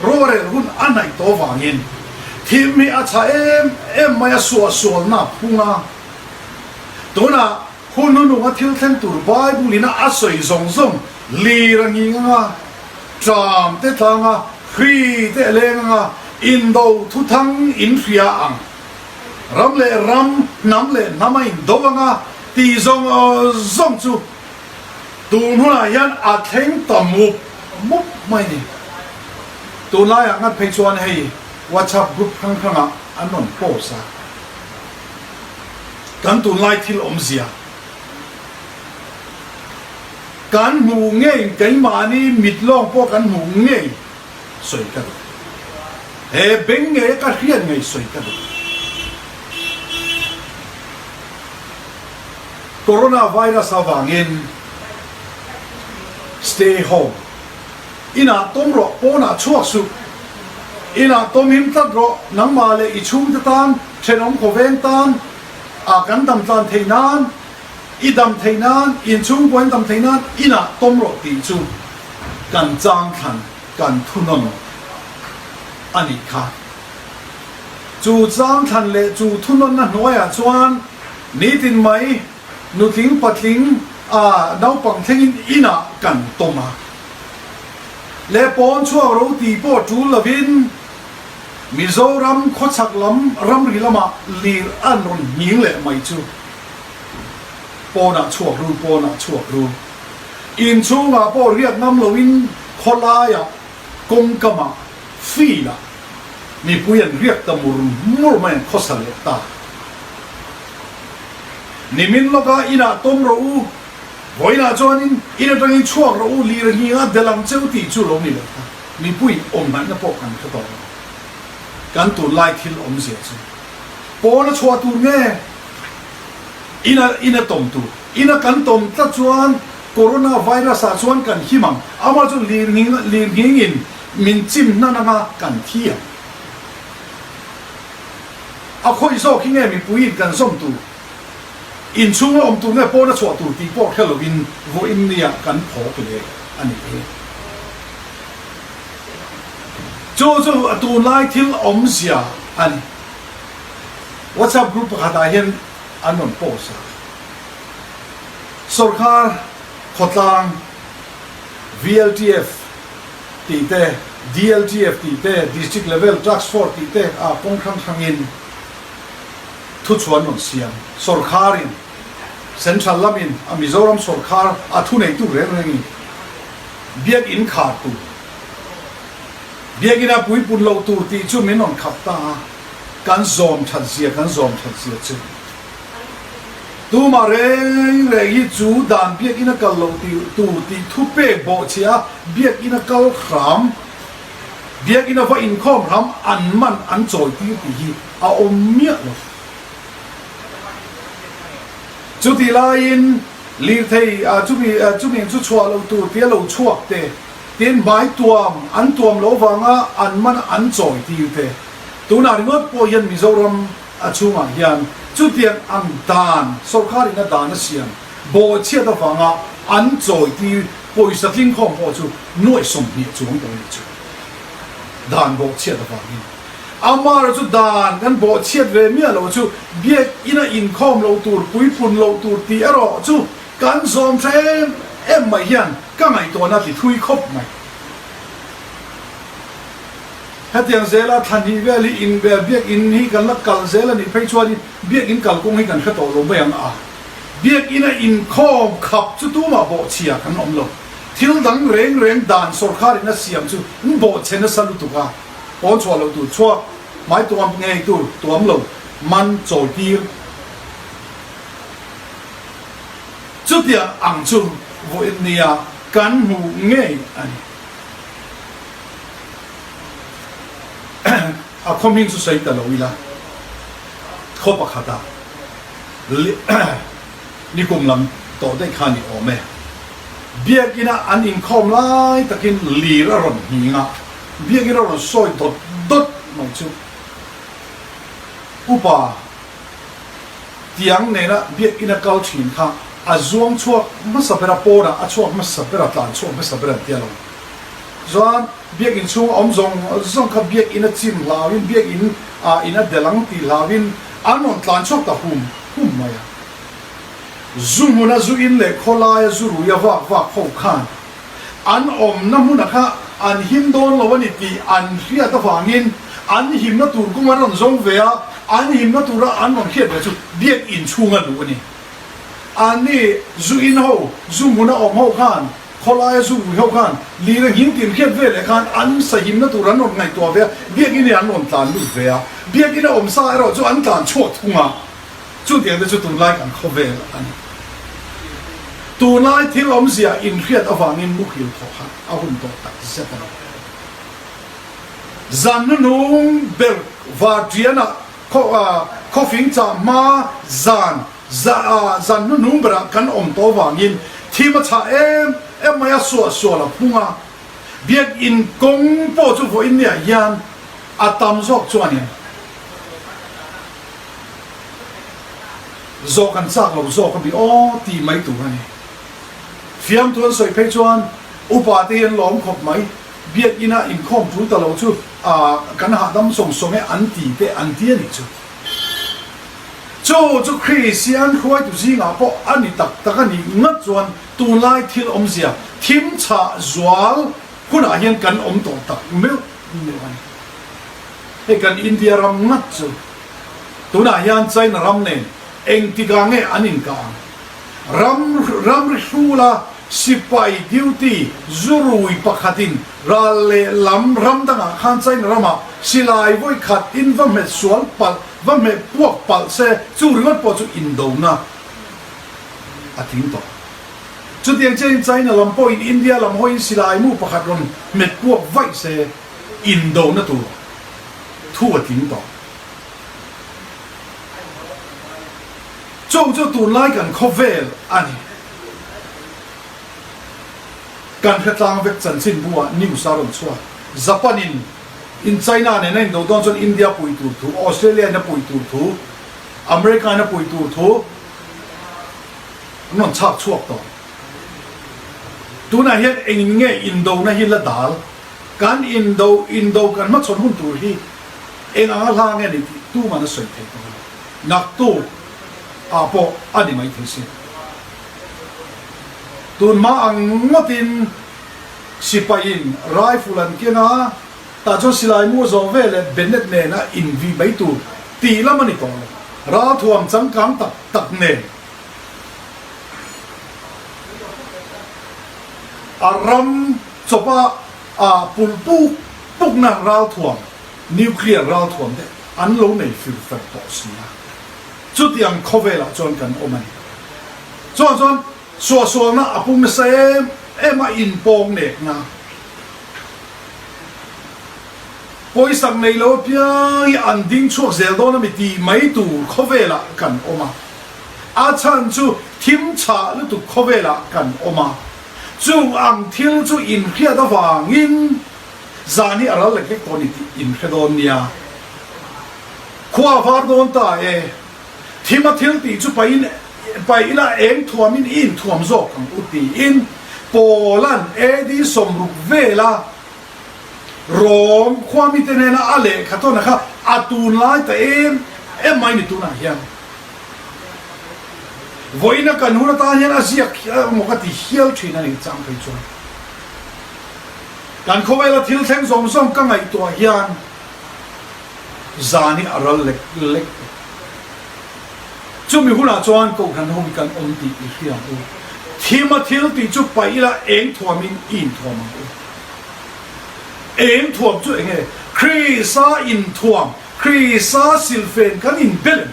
rorel hun a hnaih tawh avangin thim hi a chha em em mai a suahsualna phung a. Tunah hun hnununga thil thleng tur Bible in a sawi zawng zawng lir a nghing anga Ṭam te tlanga hri te leng anga indo thuthang in hria ang. Ram leh ram, hnam leh hnam a indo anga tih zawng zawng chu tun hunah hian a thleng ta mup mup mai ni. Tunlaiah ngat phei chuan hei WhatsApp group hrang hrangah an rawn post a, kan tunlai thil awmzia. Kan hmuh ngei, keimahni mit lawng pawh kan hmuh ngei sawi ka duh. He beng ngei a ka hriat ngei sawi ka duh. Corona virus avangin stay home, inah tawm rawh, pawnah chhuak suh. Inah tawm him tlat rawh, nangmah leh i chhungte tan, thenawm khawveng tan a kan dam tlan theih nan, i dam theih nan, inchhungkua in dam theih nan inah tawm rawh tih chu kan chang thlan, kan thunawn a nih kha. Chu chang thlan leh chu thunawnna hnuaiah chuan nitin mai nutling patling a naupang thlengin inah kan tawm a. Leh pawn chhuak ro tih pawh tul lovin Mizoram khawchhak lam ramri lamah lir an rawn nghing leh mai chu pawnah chhuak ru pawnah chhuak ru. Inchhungah pawh riak ngam loin khawlaiah kawngkamah field ah mipui an riak ta mur mur mai an khawsa leh ta. Nimin lawka inah tawm rawh u, vawiinah chuanin in atangin chhuak rawh u, lir nghing a del ang cheu tih chu lo ni leh ta. Mipui awm ngaihna pawh kan hre tawh lo. Kan tunlai thil awmzia chu pawn a chhuah tur nge ina ina tawm tur? Ina kan tawm tlat chuan Corona virus ah chuan kan him ang, amah chu lir nghing lir nghingin min chim hnan anga kan thi ang. A khawih zawk hi nge mipuiin kan zawm tur? Inchhunga awm tur nge pawna chhuah tur tih pawh hre lovin vawiin nia kan phawk leh a nih hi. Chu chu a tunlai thil awmzia a ni. WhatsApp group pakhatah hian an rawn post a. Sorkar khawtlang VLTF tih te, DLTF tih te, District Level Task Force tih te ah kawng hrang hrangin thuchhuan rawn siam. Sorkharin Central lamin a Mizoram sorkhar a thuneitu reng rengin Biakinn khar tur, Biakinn a puipun loh tur tih chu min rawn khap ta a, kan zawm that zia kan zawm that zia chu. Tumah reng reng hi chu dan biakinn a kal loh tur tih thu pek bawhchhiah a biakinn a kal hram, biakinn a va inkhawm hram an man an chawi tir tih hi a awm miah lo. Chutih laiin lirthei chumi chumi chu chhuah loh tur tia lo chhuak te, tin hmai tuam an tuam loh vanga an man an chawi tir te, tunah ringawt pawh hian Mizoram A chhungah hian chutiang ang dan sorkarin a dan a siam bawhchhiat avanga an chawitir pawisa tlingkhawm pawh chu nuaih 20 chuang tawh a nih chu. Dan bawhchhiat avangin amaherawh chu dan kan bawhchhiat ve miah loh chu biakina inkhawm loh tur, puipun loh tur tih erawh chu kan zawm tha em em mai hian ka ngaihtuahna ti thui khawp mai. Hetiang zela thla hnih vel hi in biakinn hi kan la kal zel a nih phei chuanin biakinn kalkawng hi kan hre tawh lo mai ang a. Biakinn a inkhawm khap chu tumah bawhchhia kan awm lo. Thil dang reng reng dan sawrkharin a siam chu an bawhchhe nasa lutuk a, pawn chhuah loh tur chhuak, hmai tuam ngei tur tuam lo, man chawi tir. Chutiang ang chu vawiin nia kan hmuh ngei a ni. A khaw hming chu sawi ta lo ila, khaw pakhata nikum lam tawh daih kha ni awm e. Biakina an inkhawm lai takin lir a rawn nghing a, biakin a rawn sawi dawt dawt mai chu upa tiang nena biakina kal thin kha a zuang chhuak hmasa ber a, pawnah a chhuak hmasa ber a, tlan chhuak hmasa ber an ti alawm. Chuan biakinn chhunga awm zawng zawng kha biakinn a chim hlauin biakinn ah in a del ang tih hlauin an rawn tlan chhuak ta hum hum mai a. Zu hmuna zu in leh khawlaia zu rui a vak vak ho khan an awmna hmuna kha an him dawn lo a ni tih an hriat avangin an himna tur kawng an rawn zawng ve a, an himna tura an rawn hriat ve chu biakinn chhunga luh a ni. Anni zu in ho, zu hmuna awm ho khan Khawlaia zu rui ho khan lir a nghing tin hriat ve leh khan an sahimna tur an rawn ngaihtuah ve a, biakinn hi an rawn tlan lut ve a, biakinn a awm sa erawh chu an tlan chhuak thung a, chutiang te chu tunlai kan khawvel a ni. Tunlai thil awmzia inhriat avangin muhil thawh kha a hun tawh tak zet a ni. Zan hnuhnung ber varṭianah khawfing chah hma zan Zan hnuhnung berah kan awm tawh vangin thim a chhah em em mai a, suah sual a phung a, biakinn kawng pawh chu vawiin niah hian A tam zawk chuanin zawh kan chak lo zawk a mi aw tih mai tur a ni. Fiamthu an sawi phei chuan upa te hi an lawm khawp mai, biakina inkhawm tul ta lo chu kan hahdam sawng sawng e an ti te an ti a nih chu. Chu chu Kristian hruaitu zingah pawh a ni tak tak a nih ngat chuan tunlai thil awmzia thim chhah zual hunah hian kan awm tawh tak meuh meuh a ni. Hei kan India ram ngat chu tunah hian China ram nen engtikah nge an inkah ang? Ram ramri hrula sipai duty zurui pakhatin ral leh lam ram dangah khan China ramah silai vawi khat in va hmet sual palh, va hmeh puak palh se chu ringawt pawh chu indona a tling tawh. Chutiang chiahin China lam pawhin India lam hawiin silai mu pakhat rawn hmet puak vaih se indona tur thu a tling tawh. Chung chu tunlai kan khawvel a ni. Kan hretlang vek chanchinbu ah news a rawn chhuak. Japan in in China nen a indo dawn chuan India pui tur thu, Australia in a pui tur thu, America in a pui tur thu an rawn chhak chhuak tawh. Tunah hian engin nge indona hi la dal? Kan indo indo kan hmachhawn hun tur hi eng anga hla nge ni tih tuman a sawi thei tawh lo. Naktuk ah pawh a ni mai thei si. Tunhma ang ngawtin sipaiin rifle an keng a, tah chuan silai mu a zawh ve leh Bennett nena invi mai tur tih lam a ni tawh lo. Ralthuam changkang tak tak nen a ram chawpa ah pulh puk pukna ralthuam Nuclear ralthuam te an lo nei fir fer tawh si a, chutiang khawvelah chuan kan awm a ni. Chuan chuan suahsualna a pung nasa em em a, inpawng nekna pawisak nei lo apiang hi an ding chhuak zel dawn a mi tih mai tur khawvelah kan awm a, a chhan chu thim chhah lutuk khawvelah kan awm a, chung ang thil chu inhriat avangin Zan hi a ral lek lek tawh a ni tih in hre dawn nia. Khua a var dawn ta e. Thim a thil tih chu paih in paih ila eng thuam in i inthuam zawk ang u tiin Paula'n AD 60 vela Rom khua mite hnena a lehkha tawn a kha a tunlai ta em em mai ni tunah hian. Vawiin a kan hun atan hian a ziak emaw ka ti hial thin a ni chang phei chuan. Kan khawvela thil thleng zawng zawng ka ngaihtuah hian zan hi a ral lek lek tawh. Chumi hunah chuan Kohhran ho hi kan awm tih i hria ang u. Thima thil tih chu paih ila eng thuamin i inthuam ang u. Eng thuam chu enge? Krista inthuam, Krista silfen kan inbel em?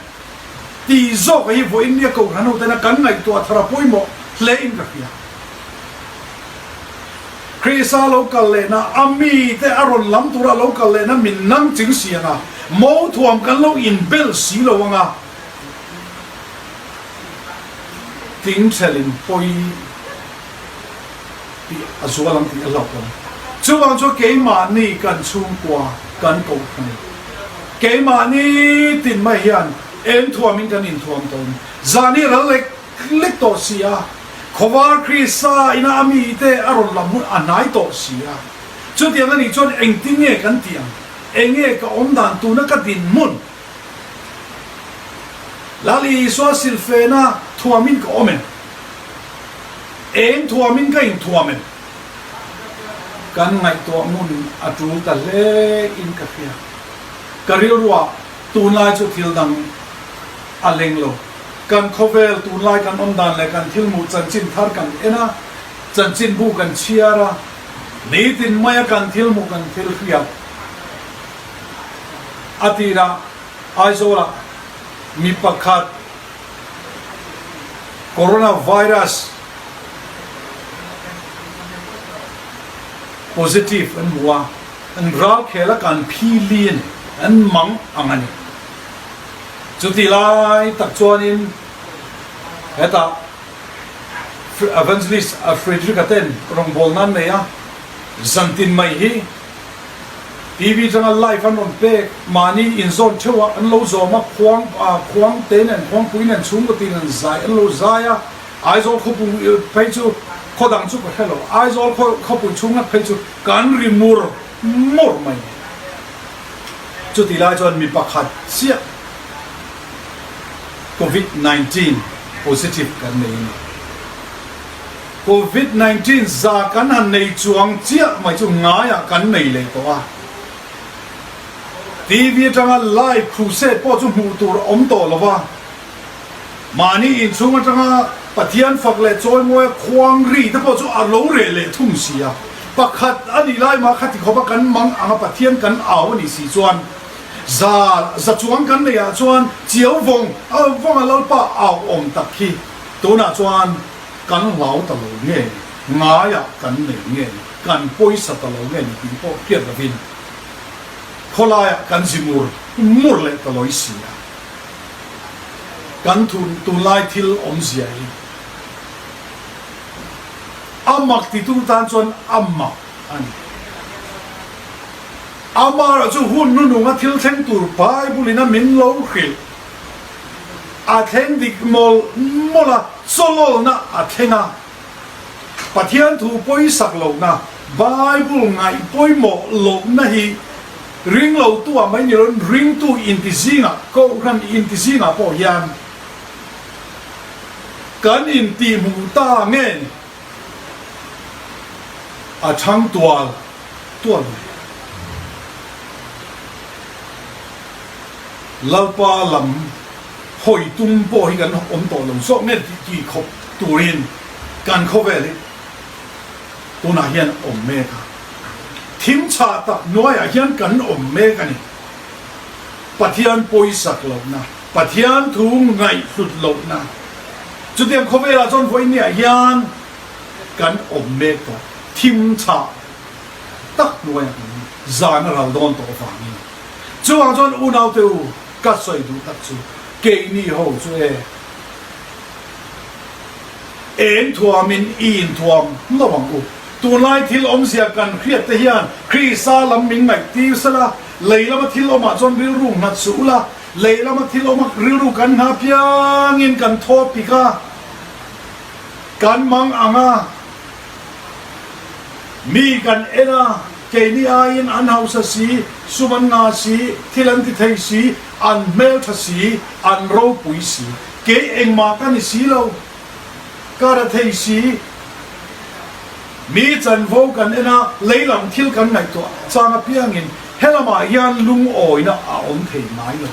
Tih zawk a hi vawiin nia Kohhran ho tena kan ngaihtuah thar a pawimawh hle in ka hria. Krista lo kal lehna a mite a rawn lam tura lo kal lehna min nang ching si anga, mo thuam kan lo inbel si lo anga, tingthelin pawi tih a zual ang tih a hlauh awm. Chuvang chuan keimahni kan chhungkua kan kohhran, keimahni tin mai hian eng thuamin kan inthuam tawh in zan hi ral lek lek tawh si a, Khawvar Krista ina a mite a rawn lam hun a hnai tawh si a. Chutiang a nih chuan engtin nge kan tih ang? Enge ka awm dan tuna ka dinhmun? Lal Isua silfena thuamin ka awm em? Eng thuamin ka inthuam em? Kan ngaihtuah ngun a tul ta hle in ka hria. Ka rilruah tunlai chu thil dang a leng lo. Kan khawvel tunlai kan awm dan leh kan thil hmuh chanchin thar kan en a, chanchinbu kan chhiar a, nitin maia kan thil hmuh kan thil hriat a tirah Aizawlah mi pakhat Coronavirus positive an hmu a, an ralkhel a kan phi li a ni, an mang ang a ni. Chuti lai tak chuanin hetah Evangelist Frederick-a ten rawngbawlna an nei a, zantin mai hi. TV atanga live an rawn pek, mahni inzawn theuh a an lo zawm a, khuang khuang te nen, khuangpui nen chhungkaw tin an zai an lo zai a, Aizawl khawpui phei chu khaw dang chu ka hre lo, Aizawl khawpui chhung ngat phei chu kan ri mur mur mai. Chutih lai chuan mi pakhat chiah Covid 19 positive kan nei a ni. Covid 19 za kan han nei chuang chiah mai chu ngaiah kan nei leh tawh a. TV atanga live crusade pawh chu hmuh tur a awm tawh lo va. Mahni inchhung atanga Pathian fak leh chawimawi a khuang ri te pawh chu a lo reh leh thung si a. Pakhat a nih lai mah khati khawpa kan mang anga Pathian kan au a nih si chuan za za chuang kan neih ah chuan chiau vawng a vawng a Lalpa au awm tak hi tunah chuan kan hlau ta lo nge ni, ngaiah kan nei nge ni, kan pawisa ta lo nge ni tih pawh hriat lovin khawlaiah kan zi mur mur leh ta lawi si a. Kan tunlai thil awmzia hi a mak titu tan chuan a mak a ni. Amaherawh chu hun hnununga thil thleng tur Bible in a min lo hrilh a thleng dik mawlh mawlh a, chawlawlna a thleng a. Pathian thu pawisak lohna, Bible ngaih pawimawh lohna hi ringlotu ah mai ni loin ringtu inti zingah, Kohhran inti zingah pawh hian kan intihhmuh ta nge ni? A chhang tual tual mai. Lalpa lam hawi tum pawh hi kan awm tawh lo zawk nge tih khawp turin kan khawvel hi tunah hian awm mek a. Thim chhah tak hnuaiah hian kan awm mek a ni. Pathian pawisak lohna, Pathian thu ngaihhlut lohna chutiang khawvelah chuan vawinia hian kan awm mek tawh. Thim chhah tak hnuaiah kan awm zan a ral dawn tawh avangin. Chuvang chuan unaute u, ka sawi duh tak chu keini ho chu e eng thuamin i inthuam lo ang u. Tunlai thil awmzia kan hriat te hian Krista lam min ngaihtir sela, lei lama thil awmah chuan rilru nghat suh ula, lei lama thil awma rilru kan hna piangin kan thaw pik a, kan mang ang a, mi kan en a, keini aiin an hausa si, sum an ngah si, thil an ti thei si, an hmeltha si, an ropui si, kei engmah ka ni si lo. Ka ra thei si. Mi chanvo kan en a, lei lam thil kan ngaihtuah chang apiangin helamah hian lungawina a awm thei ngai lo.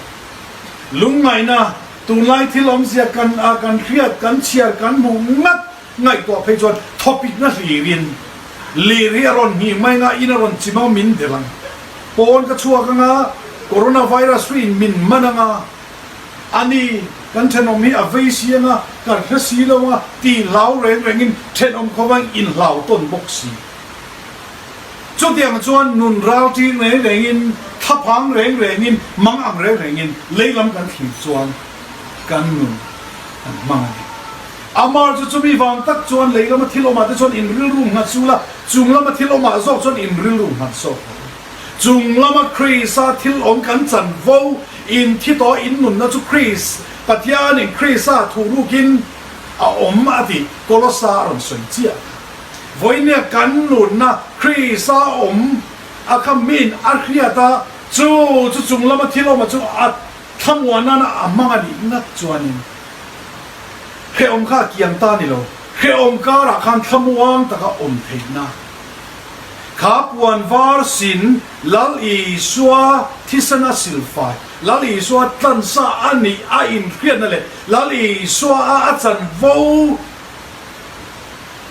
Lungngaihna, tunlai thil awmzia kan a kan hriat, kan chhiar, kan hmuh ngat ngaihtuah phei chuan thawpikna hlirin lir hi a rawn hnih mai anga in a rawn chim ang min delh ang. Pawn ka chhuak anga coronavirus hriin min man anga. A ni, kan thenawm hi a vei si anga, kan hre si lo anga tih hlau reng rengin thenawm khawvain inhlau tawn bawk si. Chutiang chuan nun ral ṭin reng rengin, thlaphang reng rengin, mang ang reng rengin lei lam kan thlir chuan kan nun kan hmang a ni. Amar chu chumi vang tak chuan lei lama thil awmah te chuan inrilru nghat sul a, chung lama thil awmah zawk chuan inrilru nghat zawk lo. Chung lama Krista thil awm kan chanvo in thi tawh in nunna chu Krist, Pathianin Krista thu rukin a awm a tih Kolosa a rawn sawi chiah kha. Vawinia kan nunna Krista awm a kha min a hriat a, chu chu chung lama thil awma chu a thlamuan nana a hmang a nih ngat chuanin hrehawm kha a kiang ta ni lo, hrehawm karah khan thlamuang taka awm theihna. Kha puan var sin Lal Isua thisena silfai, Lal Isua tlansa a nih a inhriatna leh Lal Isua a a chanvo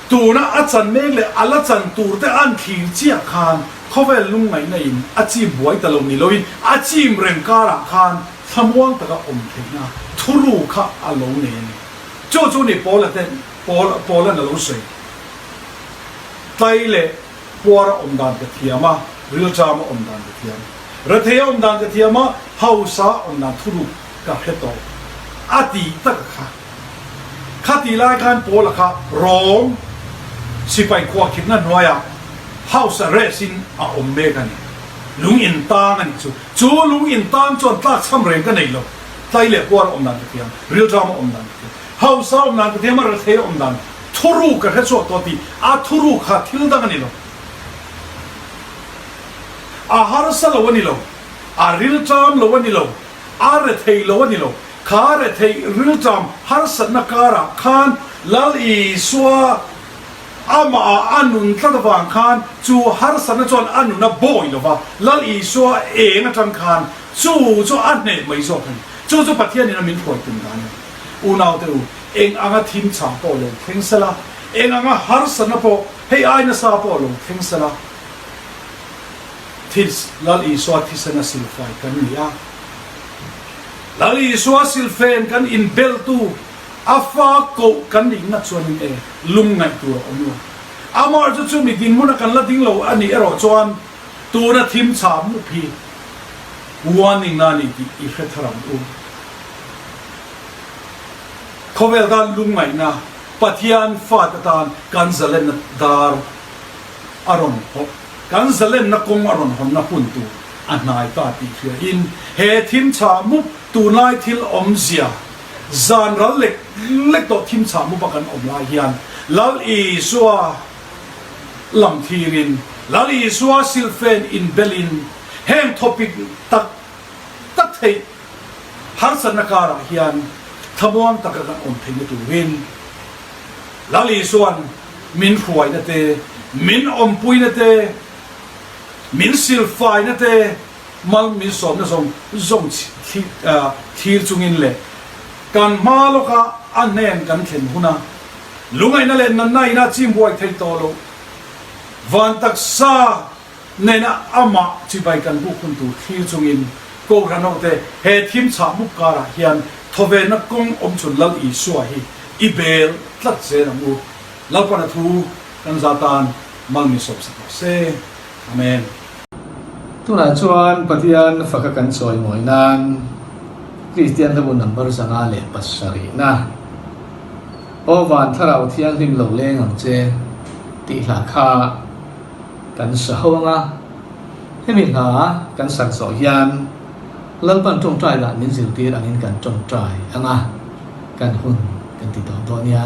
tuna a chan mek leh a la chan tur te an thlir chiah khan khawvel lungngaihna in a chim buai ta lo ni loin a chim reng karah khan thlamuang taka awm theihna thuru kha a lo nei a ni. Chu chu ni Paula ten Paula'n a lo sawi. Tlai leh puar a awm dan ka thiam a, rilṭam a awm dan ka thiam. Rethei a awm dan ka thiam a, hausa a awm dan thuruk ka hre tawh a ti tak a kha. Kha ti lai khan Paula kha Rom sipai khuahkhirhna hnuaiah house arrest in a awm mek a ni. Lung in tang a nih chu. Chu lung in tang chuan tlak chham reng ka nei lo. Tlai leh puar a awm dan ka thiam, rilṭam a awm dan ka thiam, hausa a awm dan ka thiam a, rethei a awm dan thuruk ka hre chhuak tawh tih a thuruk kha thil dang a ni lo. A harsa lo a ni lo, a rilṭam lo a ni lo, a rethei lo a ni lo. Kha rethei rilṭam harsatna karah khan Lal Isua amahah a nun tlat avang khan chu harsatna chuan a nun a bawi lo va, Lal Isua eng atang khan chu chu a hneh mai zawk a ni. Chu chu Pathianin a min hruai tum dan a ni. Unaute u, eng anga thim chhah pawh lo thleng sela, eng anga harsatna pawh hei ai nasa pawh lo thleng sela, This, Lal Isua thisena silfai kan ni a. Lal Isua silfen kan inbeltu a fa koh kan nih ngat chuanin e lung ngaih tur a awm lo. Amah chu chumi dinhmuna kan la ding lo a nih erawh chuan tuna thim chhah mup hi warning na a ni tih i hre thar ang u. Khawvel tan lungngaihna Pathian fate tan kan zalenna dar a rawn hawh, kan zalenna kawng a rawn hawnna hun tur a hnai ta tih hria in he thim chhah mup tunlai thil awmzia zan ral lek lek tawh thim chhah mup a kan awm lai hian Lal Isua lam thlir in Lal Isua silfen in bel in heng thawpik tak tak theih harsatna karah hian thlamuang taka kan awm theihna turin Lal Isua'n min hruaina te, min awmpuina te, min silfaina te, mal min sawmna zawng zawng thlir chungin leh kan hma lawka a hnen kan thlen huna lungaihna leh natna ina chim buai thei tawh loh van taksa nena amah chibai kan buk hun tur thlir chungin Kohhran hote he thim chhah mup karah hian thawvenna kawng awm chhun Lal Isua hi i bel tlat zel ang u. Lalpana thu kan za tan mal min sawm sak rawh se. Amen. Tunah chuan Pathian faka kan chawi mawi nan Kristian hlabu number 507 na Aw Van Thlarau Thianghlim lo leng ang che tih hla kha kan sa ho anga hemi hla kan sak zawh hian Lalpan tawngtai lah min zirtir angin kan tawngtai anga kan hun kan ti tawh dawn nia.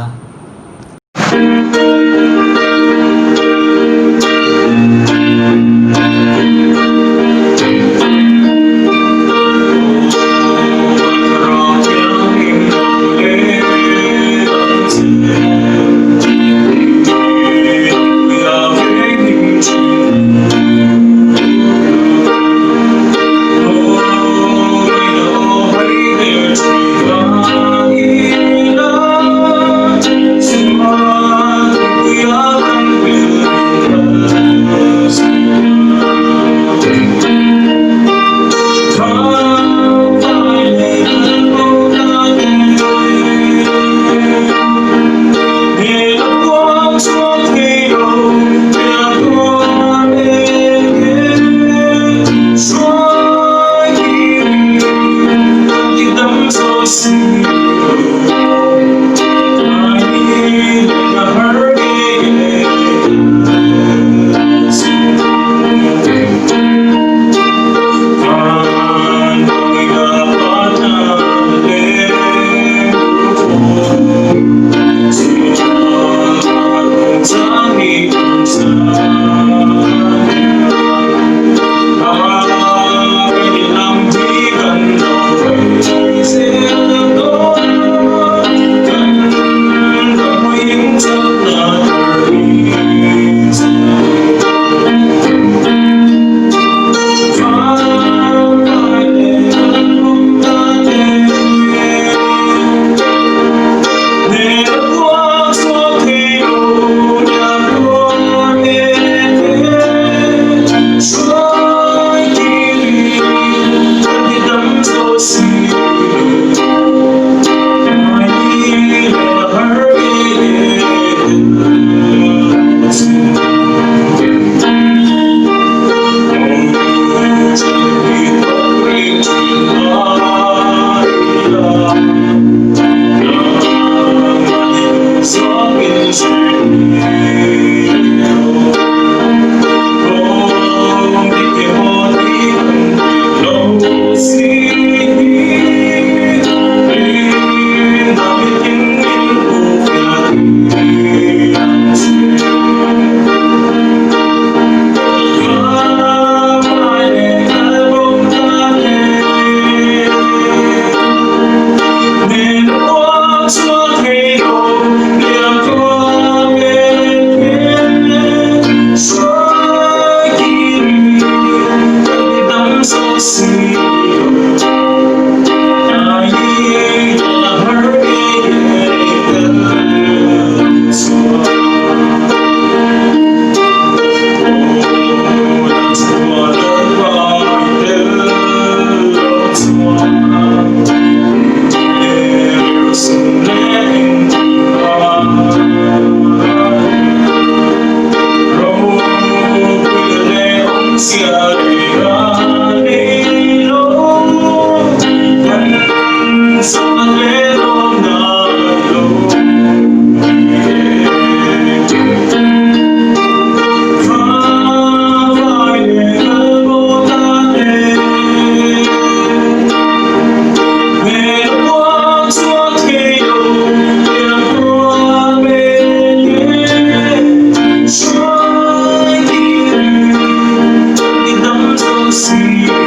si lo.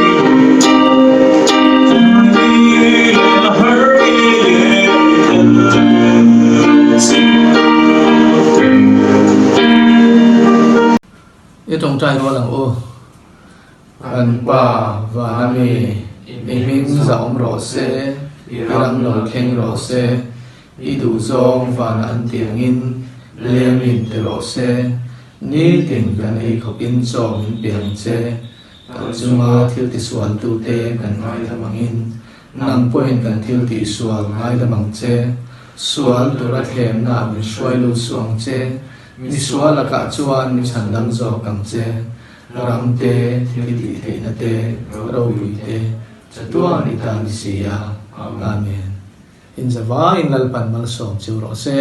Ni reng a har ngei e tel si lo. I tawngtai rual ang u. Kan Pa vana mi, i hming zahawm rawh se, i ram lo thleng rawh se, i duhzawng vana an tih angin lem in ti rawh se, nitin kan ei khawpin chaw min pe ang che, kan chunga thil tisualtute kan ngaidam angin nang pawhin kan thil tihsual ngaidam ang che, sual tura thlemnaah min hruai lut suh ang che, misual lakah chuan mi chhandam zawk ang che. Ram te, thil tih theihna te, ropui te, chatuan i ta ni si a. Amen. Inzavangin Lalpan malsawm chu rawh se.